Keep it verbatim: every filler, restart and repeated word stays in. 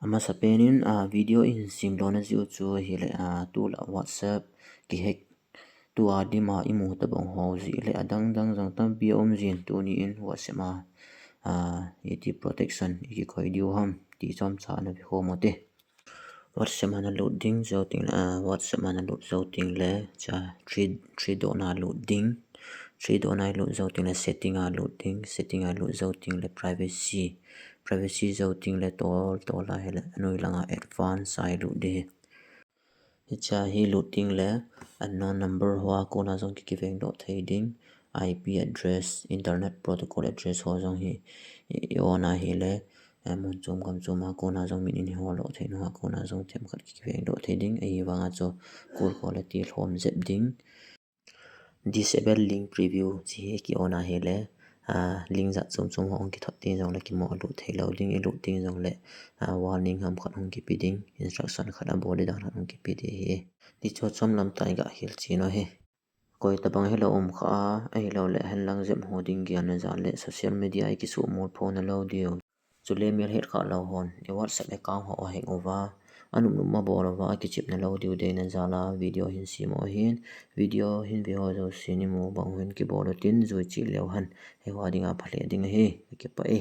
Amasapen in, a, video ihin sem lona jeh u chu ahile, a, tulai WhatsApp kihack tua dima imu tabang ho jeh le adang dang jong tampi aum jin, tuni in WhatsApp a, a, iti protection ikikoi diu ham ti chomcha ana vekhom u hite. WhatsApp a nalut ding jou tengle, a, WhatsApp a nalut jou tengle, cha, three, three dot na lut ding. Three dot na ilut jou tengle setting a lut ding. Setting a ilut jou tengle privacy. Privacy jou tengle tol, tol a hile anoi langa advanced a ilut ding. Hichea hi lut tengle unknown number hoa kona jong ki, kivengdoh thei ding. I P address, internet protocol address ho jong hi i, i on a hile, eh, mun chom gam chom a kona jong min in hol doh thei nau a kona jong themkhat ki, kivengdoh thei ding. Ahivanga chu call quality lhom jep ding. Disable link preview chi hi ki on a hile, a, link jat chom chom ho hung kithot teng jongle kimoh lut theilou ding, ilut teng jongle, a, warning ham khat hung kipe ding, instruction khat abol ding dan khat hung kipe ding ahi. Tichu chomlam tah a iga hilchen u ahi. Koi tabang hilou um kha a, ahiloule henlang jep ho ding gelna jal le social media a ikisuhmol phona lou diu. Chule melhet khah lou hon i WhatsApp account ho ahack uva, anop nop ma bol uva akichepna lou diu deina jal a video hin sem u ahin, video hin ve ho jouse nimu bang uvin kibol utin, jui cheh leu hen, eiho dinga phalheh ding ahi, kakipah e.